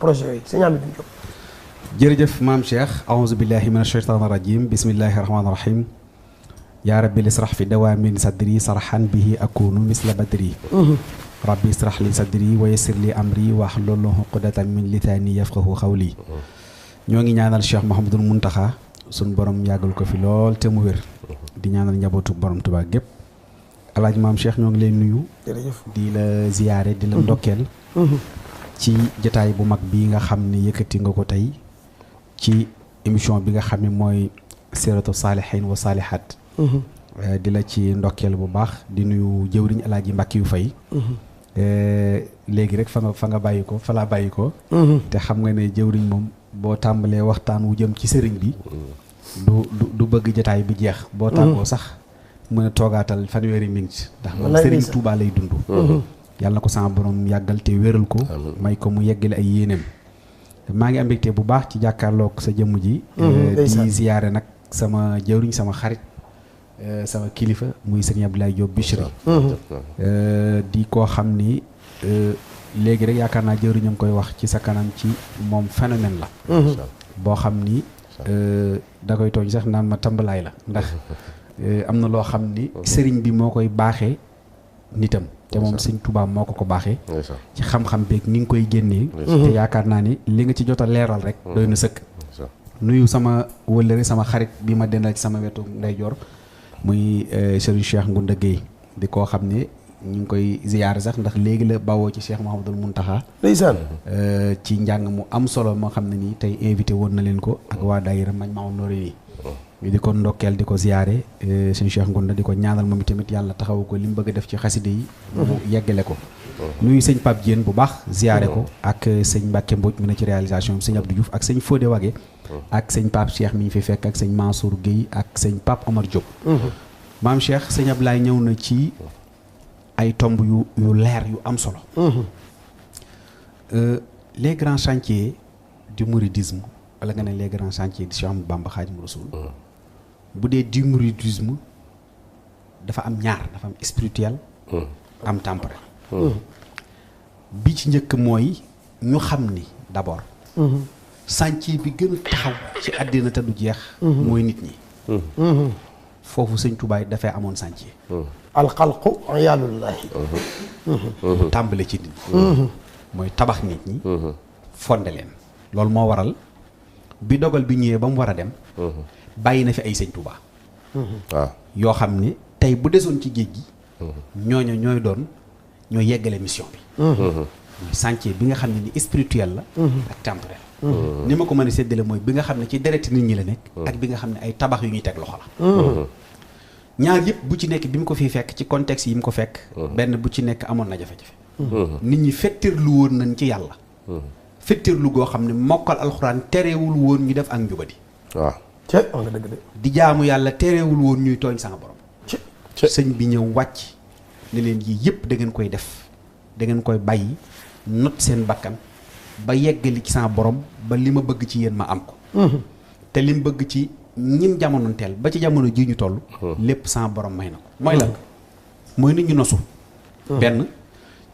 projet yooyu sëñ Amidou Diop. jërëjëf maam Cheikh aouzu billahi min ashaytan rajim bismillahi rahmani rahim yaa rabbi lisrah fi dawaamin sadri sarhan bihi akunu misla badri rabbi israh li sadri wa yassir li amri wahlul uqdatan min lisaani yafqahu qawli. ñoo ngi ñaanal Cheikh Mouhamadul Mountakha suñ borom yàggal ko fi lool te mu wér di ñaanal njabootu borom Tuubaa gépp. alaaj maam Cheikh ñoo ngi lay nuyu. jërëjëf di la ziyaare di la ndokkeel ci jataay bu mag bi nga xam ne yëkkati nga ko tey ci émission bi nga xam ne mooy siratu saalihin wa saalihat. di la ci ndokkeel bu baax di nuyu jëwriñ alaaji Mbàkke yu fay. léegi rek fa nga bàyyi ko fa laa bàyyi ko. te xam nga ne jëwriñ moom boo tàmbalee waxtaan wu jëm ci sëriñ bi du bëgg jataay bi jeex boo tàggoo sax mën a toogaatal fanweeri minute ndax moom sëriñ Touba lay dund. yàlla na ko sama borom yàggal te wéral ko may ko mu yeggale ay yéeneem. maa ngi am mbégte bu baax ci jàkkaarloog sa jëmm ji. di ziyaare nag sama jëwriñ sama xarit sama kilifa muy sëriñ Abdoulaye Diop Bichri. di koo xam ni léegi rek yaakaar naa jëwriñam koy wax ci sa kanam ci moom phénomène la. boo xam ni da koy tooñ sax naan ma tambalaay la ndax am na loo xam ni sëriñ bi moo koy baaxee nitam. te moom sëñ Touba moo ko baaxee. ci xam-xam beeg ni nga koy génnee. te yaakaar naa ni li nga ci jot a leeral rek. doy na sëkk. nuyu sama wëllëre sama xarit bi ma dendal ci sama wetu ndeyjoor muy Serigne Cheikh Ngounda Gueye di koo xam ne ñu ngi koy ziyaare sax ndax léegi la bawoo ci Cheikh Mouhamadul Mountakha. ndeysaan. ci njàng mu am solo moo xam ne nii tey invité woon na leen ko ak waa daayira Majmahun Nurayni ñu di ko ndokkeel di ko ziyaare sëñ Cheikh Ngounda di ko ñaanal moom tamit yàlla taxawu ko li mu bëgg a def ci xaside yi mu yeggale ko. nuyu sëñ Pape Diène bu baax ziyaare ko ak sëñ Mbacke Mbodj mi ne ci réalisation bi sëñ Abdou Diouf ak sëñ Fodé Wagué ak sëñ Pape Cheikh mi ñu fi fekk ak sëñ Mansour Guèye ak sëñ Pape Omar Diop. maam Cheikh sëñ Ablaye ñëw na ci ay tomb yu leer yu am solo. Les grands chantiers du mouridisme wala nga ne les grands chantiers di Cheikh Ahmadou Bamba Khadimou Rassoul bu dee du mouridisme dafa am ñaar dafa am spirituel am temporel. bi ci njëkk mooy ñu xam ni d'abord chantier bi gën a taxaw ci àddina te du jeex mooy nit ñi. foofu sëñ Touba dafay amoon chantier. alxalqu yàllullahi. tàmbale ci nit ñi. mooy tabax nit ñi. fonde leen. loolu moo waral bi dogal bi ñëwee ba mu war a dem. bàyyi na fi ay sëñ Touba. waaw yoo xam ne tey bu desoon ci géej gi. ñooñu ñooy yeggale mission bi. mooy chantier bi nga xam ne ni spirituel la. ak temporel. ni ma ko mën a séddale mooy bi nga xam ne ci dereti nit ñi la nekk. ak bi nga xam ne ay tabax yu ñuy teg loxo la. ñaar yëpp bu ci nekk bi mu ko fiy fekk ci contexte yi mu ko fekk. benn bu ci nekk amoon na jafe-jafe. nit ñi fettirlu woon nañ ci yàlla. fettirlu goo xam ne mokkal alxuraan terewul woon ñu def ak njubadi. waaw nga dëgg de. di jaamu yàlla terewul woon ñuy tooñ sama borom. sëñ bi ñëw wàcc ne leen yii yëpp da ngeen koy def da ngeen koy bàyyi not seen bakkan ba yeggali ci sama borom ba li ma bëgg ci yéen ma am ko. te li mu bëgg ci ñim jamonoonteel ba ci jamono ji ñu toll. lépp sama borom may na ko. mooy lan mooy nit ñu nosu. benn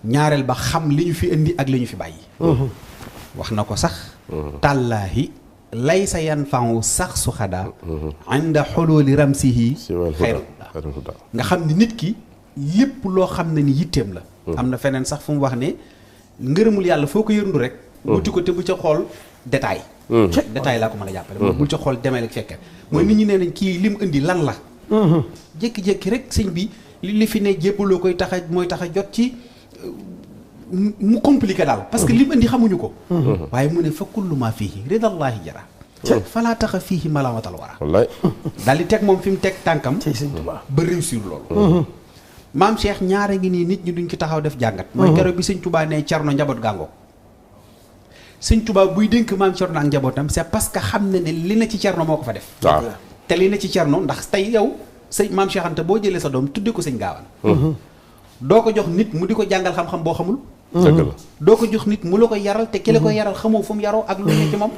ñaareel ba xam li ñu fi indi ak li ñu fi bàyyi. wax na ko sax. tàllaahi laysa yanfa'u sax su xadaa. inda xolooli ramsihi xayru nga xam ni nit ki lépp loo xam ne ni yitteem la. am na feneen sax fu mu wax ne ngërëmul yàlla foo ko yërndu rek. wuti ko te bu ca xool détail. détail laa ko mën a jàppale. mooy bul ca xool demee ak fekke mooy nit ñi nee nañ kii li mu indi lan la. jékki-jékki rek sëñ bi li fi ne jébbaloo koy tax a mooy tax a jot ci mu compliqué daal. parce que li mu indi xamuñu ko. waaye mu ne fa kullu maa fiihi ridallaahi jara. falaa taxa fiihi malaamatal wara. wallaay daal di teg moom fi mu teg tànkam. ba réussir loolu. maam Cheikh ñaare ngi nii nit ñi duñ ci taxaw def jàngat. mooy keroog bi sëñ Touba ne Cerno njaboot gàngoo. sëñ Touba buy dénk maam Cerno ak njabootam c'est parce que xam ne li na ci Cerno moo ko fa def. waaw te li na ci Cerno ndax tey yow sëñ maam Cheikh Anta boo jëlee sa doom tudde ko sëñ Gaawaan. doo ko jox nit mu di ko jàngal xam-xam boo xamul. dëgg la doo ko jox nit mu la koy yaral te ki la koy yaral xamoo fu mu yaroo ak lu ne ci moom.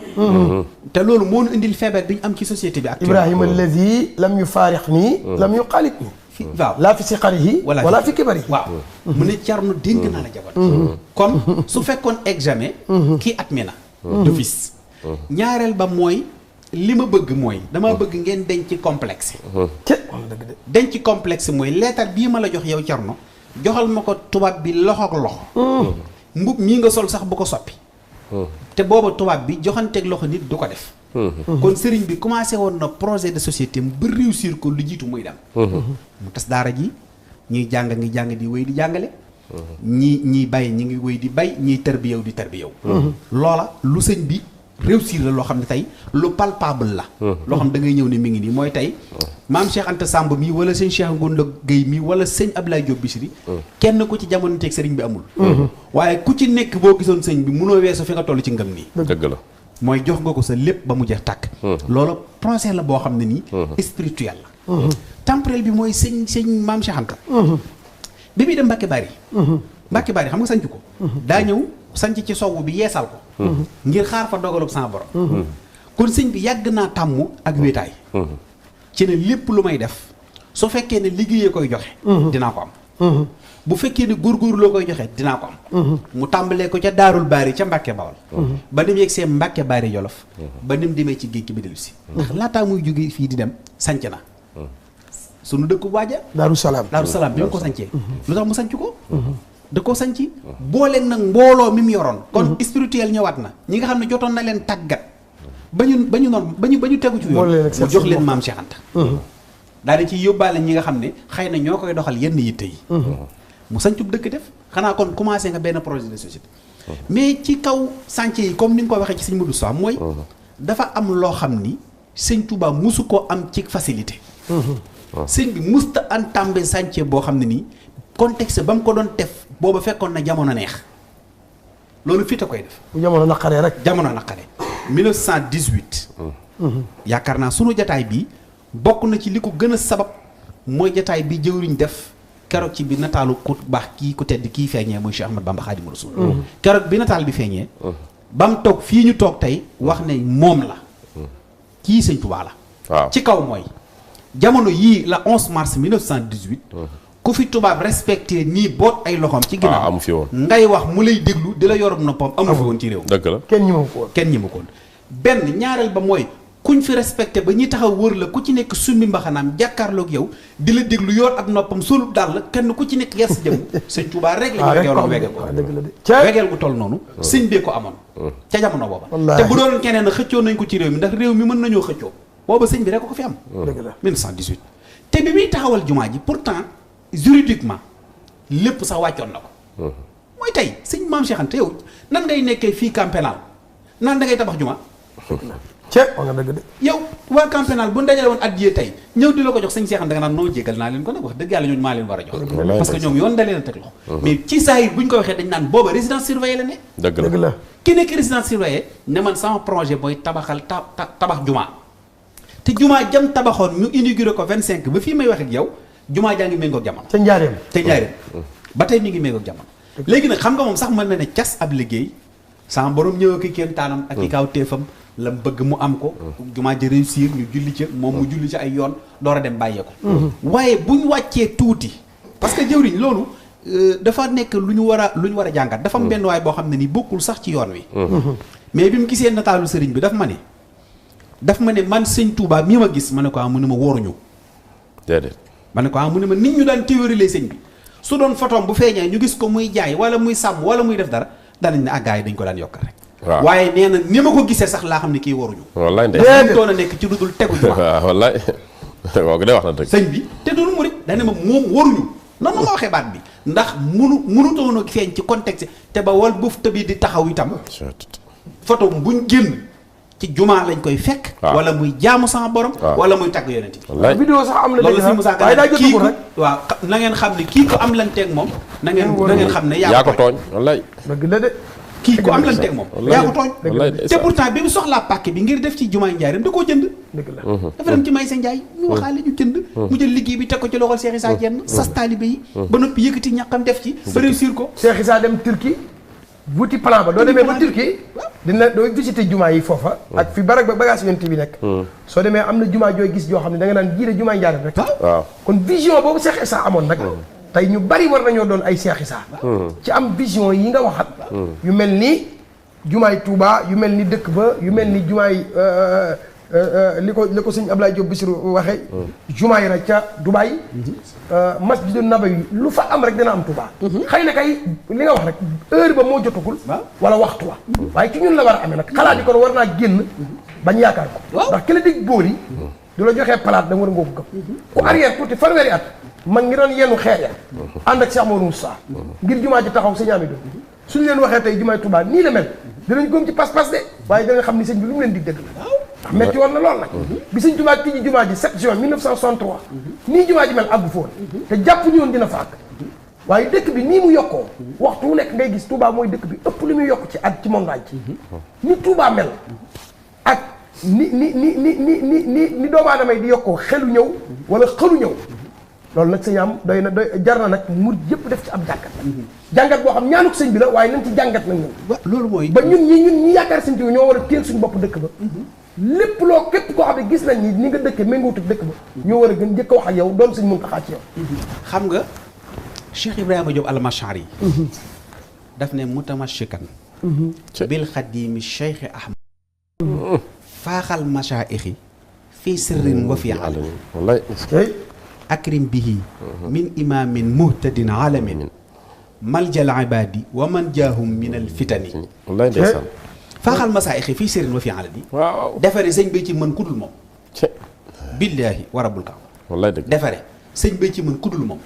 te loolu moo nu indil feebar bi ñu am ci société bi. actuellement Ibrahima allazi lam yufaariq nii. lam yuxaalit nii. waaw laa fi siqarihi wala fi kibarihi. waaw mu ne Thierno dénk naa la jabar kon su fekkoon examen kii admis na d'office ñaareel ba mooy li ma bëgg mooy dama bëgg ngeen denc complexe denc complexe mooy leetar bii ma la jox yow Thierno joxal ma ko tubaab bi loxo ak loxo mbub mii nga sol sax bu ko soppi te booba tubaab bi joxanteeg loxo nit du ko def kon sëriñ bi commencé woon na projet de société ba réussir ko lu jiitu muy dem mu tas daara ji ñiy jàng ngi jàng di wéy di jàngale ñiy bay ñi ngi wéy di bay ñiy tarbiyew di tarbiyew loola lu sëñ bi réussir la loo xam ne tey lu palpable la loo xam da ngay ñëw ne mi ngi nii mooy tey maam Cheikh Anta Samb mi wala sëñ Cheikh Ngounda Guèye mi wala sëñ Abdoulaye Diop Bichri kenn ku ci jamono teeg sëriñ bi amul waaye ku ci nekk boo gisoon sëñ bi munoo weesu fi nga toll ci ngëm nii dëgg la mooy jox nga ko sa lépp ba mu jeex tàkk loolu procès la boo xam ne nii spirituel la temporel bi mooy sëñ maam Cheikh Anta bi muy dem Mbacke Bari xam nga sanc ko daa ñëw sanc ci sowu bi yeesal ko ngir xaar fa dogalub sama borom kon sëñ bi yàgg naa tàmm ak wéetaay ci ne lépp lu may def su fekkee ne liggéeyee koy joxe dinaa ko am bu fekkee ne góorgóorlu loo koy joxe dinaa ko am mu tàmbalee ko ca Daarul Baari ca Mbàkke Bawol ba ni mu yegg see Mbàkke Baari Jolof ba ni mu demee ci géej gi ba dellu si ndax laataa muy jóge fii di dem sanc na sunu dëkku waaja Daaru Salaam bi mu ko sancee lu tax mu sanc ko da koo sanc booleen nag mbooloo mi mu yoroon kon spirituel ñëwaat na ñi nga xam ne jotoon na leen tàggat ba ñu tegu ci yoon mu jox leen maam Cheikh Anta daal di ci yóbbaale ñi nga xam ne xëy na ñoo koy doxal yenn yitte yi mu sancub dëkk def xanaa kon commencé nga benn projet de société mais ci kaw chantier yi comme ni nga ko waxee ci sëñ Modou Sow mooy dafa am loo xam ni sëñ Touba musu ko am ci facilité sëñ bi musta entamé chantier boo xam ne nii contexte ba mu ko doon def booba fekkoon na jamono neex loolu fit a koy def jamono naqaree rek 1918 yaakaar naa sunu jataay bi bokk na ci li ko gën a sabab mooy jataay bi jëwriñ def keroog ci bi nataalu ku baax kii ku tedd kii feeñee muy Cheikh Ahmad Bamba Khadimu Rasul keroog bi nataal bi feeñee ba mu toog fii ñu toog tey wax ne moom la kii sëñ Tuubaa la waaw ci kaw mooy jamono yii la 11 mars 1918 ku fi tubaab respecté nii boot ay loxoom ci ginnaaw amu fi woon ngay wax mu lay déglu di la yorum noppam amu fi woon ci réew dëgg la kenn ñi ma ko woon benn ñaareel ba mooy kuñ fi respecté ba ñi taxaw wër la ku ci nekk summi mbaxanaam jàkkaarloog yow di la déglu yor ab noppam solub daal la kenn ku ci nekk yer si jëm sëñ Tuubaa rek la ñu wegeeloon wegeel ko wegeel gu toll noonu sëñ bee ko amoon ca jamono booba te bu doon keneen a xëccoo nañ ko ci réew mi ndax réew mi mën nañoo xëccoo booba sëñ bi rek ko fi am 1918 te bi muy taxawal jumaa ji pourtant juridiquement lépp sax wàccoon na ko mooy tey sëñ Maam Cheikh Anta yow nan ngay nekkee fii camp pénal nan da ngay tabax juma wax nga dëgg de yow waa camp pénal bu ndajale woon addiyee tey ñëw di la ko jox sëñ Cheikh Anta nga naan noo jégal naa leen ko nag wax dëgg yàlla ñooñu maa leen war a jox parce que ñoom yoon da leen a teg loxo mais ci saa yi bu ñu ko waxee dañ naan booba résidence surveillée la ne dëgg la ki nekk résidence surveillée ne man sama projet mooy tabaxal tabax juma te juma jam tabaxoon ñu inauguré ko 25 ba fii may wax ak yow jumaa jaa ngi méngoog jamono ca njaareem ba tey mi ngi méngoog jamono léegi nag xam nga moom sax mën na ne cas ab liggéey sama borom ñëw ak kenn taanam ak i kaw téefam la bëgg mu am ko jumaa ji réussir ñu julli ca moom mu julli ca ay yoon door a dem bàyyee ko waaye buñ wàccee tuuti parce que jëwriñ loolu dafa nekk lu ñu war a jàngat dafa am benn waay boo xam ne ni bokkul sax ci yoon wi mais bi mu gisee nataalu sëriñ bi daf ma ne man sëñ Touba mi ma gis ma ne ko mu ne ma wóoruñu déedéet ma ne ko mu ne ma nit ñu daan théorie sëñ bi su doon photom bu feeñee ñu gis ko muy jaay wala muy sàmm wala muy def dara danañ ne gars yi dañ ko daan yokkal rek waaw waaye nee na ni ma ko gisee sax laa xam ne kii waruñu wallaay ndax doon a nekk ci dudul tegu juma waaw wallaay kooku de wax na dëgg sëñ bi te dul murit dane ma moom waruñu noonu la ma waxee baat bi ndax mënutoon a feeñ ci contexte te ba wal buuf tëbi di taxaw itam photo buñ génn ci jumaa lañ koy fekk wala muy jaamu sama borom wala muy tàgg yonent bi vidéo sax am na loolu si Moussa Ka kii ko waaw na ngeen xam ne kii ko am lanteeg moom na ngeen xam ne yaa ko tooñ wallaay dëgg la de kii ko am lanteeg moom yaa ko tooñ te pourtant bi mu soxlaa pàkk bi ngir def ci jumaay Njaaréem da koo jënd dëgg la dafa dem ci may sa njaay ñu waxaale ñu jënd mu jël liggéey bi teg ko ci loxol Cheikh Issa Diène sas taalibe yi ba noppi yëkkati ñaqam def ci ba réussir ko Cheikh Issa dem Turquie wuti plan ba doo demee ba Turquie dina doo visité jumaa yi foofa ak fi barag ba bagage yonent bi nekk soo demee am na jumaa jooy gis joo xam ne da nga naan jiide jumaa njaareem rek waaw kon vision boobu Cheikh Issa amoon nag tey ñu bari war nañoo doon ay Cheikh Issa ci am vision yi nga waxat yu mel ni jumaay Touba yu mel ni dëkk ba yu mel ni jumaay li ko sëñ Ablaye Diop Bichri waxee jumaay ra ca Dubaï masjidu Nabawi lu fa am rek dina am Touba xëy na kay li nga wax rek heure ba moo jotagul wala waxtu wa waaye ci ñun la war a amee nag xalaat yi kon war naa génn bañ yaakaar ko ndax ki la dig bool yi du la joxee palaat da nga war a ngoo ko gëm ku arrière tuuti fanweeri at mag ngi doon yennu xeer ya ànd ak Cheikh Mamadou Moussa ngir jumaa ji taxaw sëñ Amidou suñu leen waxee tey jumaay Touba nii la mel dinañ gëm ci pas-pas de waaye danga xam ni sëñ bi lu mu leen dig dëgg la ndax metti woon na lool nag bi sëñ Touba tijji jumaa ji 7 juin 1963 nii jumaa ji mel àggu foon te jàpp ñu woon dina fa àgg waaye dëkk bi nii mu yokkoo waxtu wu nekk ngay gis Touba mooy dëkk bi ëpp li muy yokk ci at ci mondaay ci ni Touba mel ak ni doomu aadama yi di yokkoo xelu ñëw wala xelu ñëw loolu nag sëñ am doy na doy jar na nag mur yëpp def ci ab jàngat jàngat boo xam ñaanuk sëñ bi la waaye nañ ci jàngat nag ñun loolu mooy ba ñun yaakaar sëñ bi ñoo war a téel suñu bopp dëkk ba lépp loo képp koo xam ne gis nañ ni nga dëkkee méngoowut ak dëkk ba ñoo war a gën njëkk a wax ak yow doon sëñ Muntaxa ci yow xam nga Cheikh Ibrahima Diop al-Mashari daf ne mutamashikan bil xadimi Cheikh Ahmad faaxal mashaayixi fii sirrin wa fi alamin wallaay akrim bihi min imamin muhtadin alamin maljal ibadi wa man jaahum min al fitani wallaay ndeysaan faaxal mashaayixi fii sirrin wa fi alamin waaw defare sëñ bi ci mën kudul moom billaahi wa rabbul kaaba wallaay dëgg defare sëñ bi ci mën kudul moom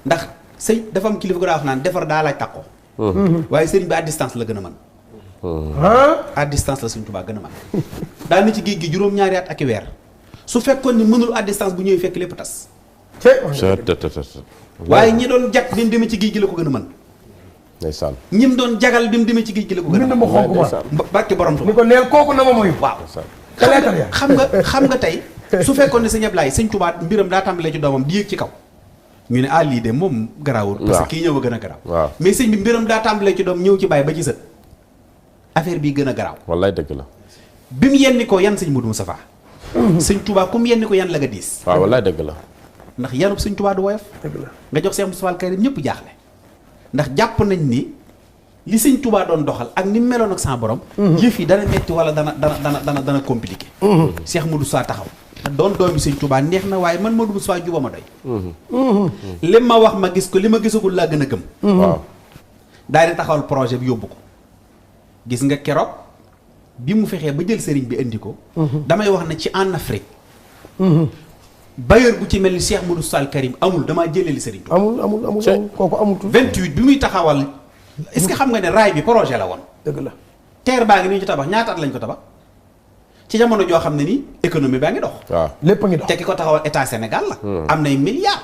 ndax sëñ dafa am kilifa gu daa wax naan defar daa laaj tàqoo waaye sëriñ bi à distance la gën a mën à distance la Sëñ Tuubaa gën a mag daal na ci géej gi juróom-ñaari at ak i weer su fekkoon ni mënul à distance bu ñëwee fekk lépp tas waaye ñi doon jag bi mu demee ci géej gi la ko gën a mën ndeysaan ñim doon jagal bi mu demee ci géej gi la ko gën a mën ma xonk ma barke borom Tuubaa ni ko neel kooku na ma mooy waaw te xam nga tey su fekkoon ne Sëñ Ablaay Sëñ Tuubaa mbiram daa tàmbalee ci doomam di yéeg ci kaw ñu ne lii de moom garaawul parce que kii ñëw a gën a garaaw mais sëñ bi mbiram daa tàmbalee ci doom ñëw ci baay ba ci sët affaire bii gën a garaaw wallaay dëgg la bi mu yenni ko yan sëñ Modou Moustapha sëñ Touba ku mu yenni ko yan la nga diis waaw wallaay dëgg la ndax yanub sëñ Touba du woyof dëgg la nga jox Cheikh Moustapha al Karim ñëpp jaaxle ndax jàpp nañ ni li sëñ Touba doon doxal ak ni mu meloon ak sa borom yëf yi dana metti wala dana compliqué Cheikh Modou Moustapha taxaw doon doomi sëñ Touba neex na waaye man Modou Moustapha juba ma doy li ma wax ma gis ko li ma gisagul laa gën a gëm waaw daal di taxawal projet bi yóbbu ko gis nga keroog bi mu fexee ba jël sëriñ bi indi ko damay wax na ci en Afrique bailleur bu ci mel ni Cheikh Modou Sall Karim amul damaa jëleeli sëriñ bi amul kooku amutul 28 bi muy taxawal est-ce que xam nga ne raay bi projet la woon dëgg la terre baa ngi nii ci tabax ñaata at lañ ko tabax ci jamono joo xam ne nii économie baa ngi dox waaw lépp a ngi dox te ki ko taxawal état Sénégal la am nay milliards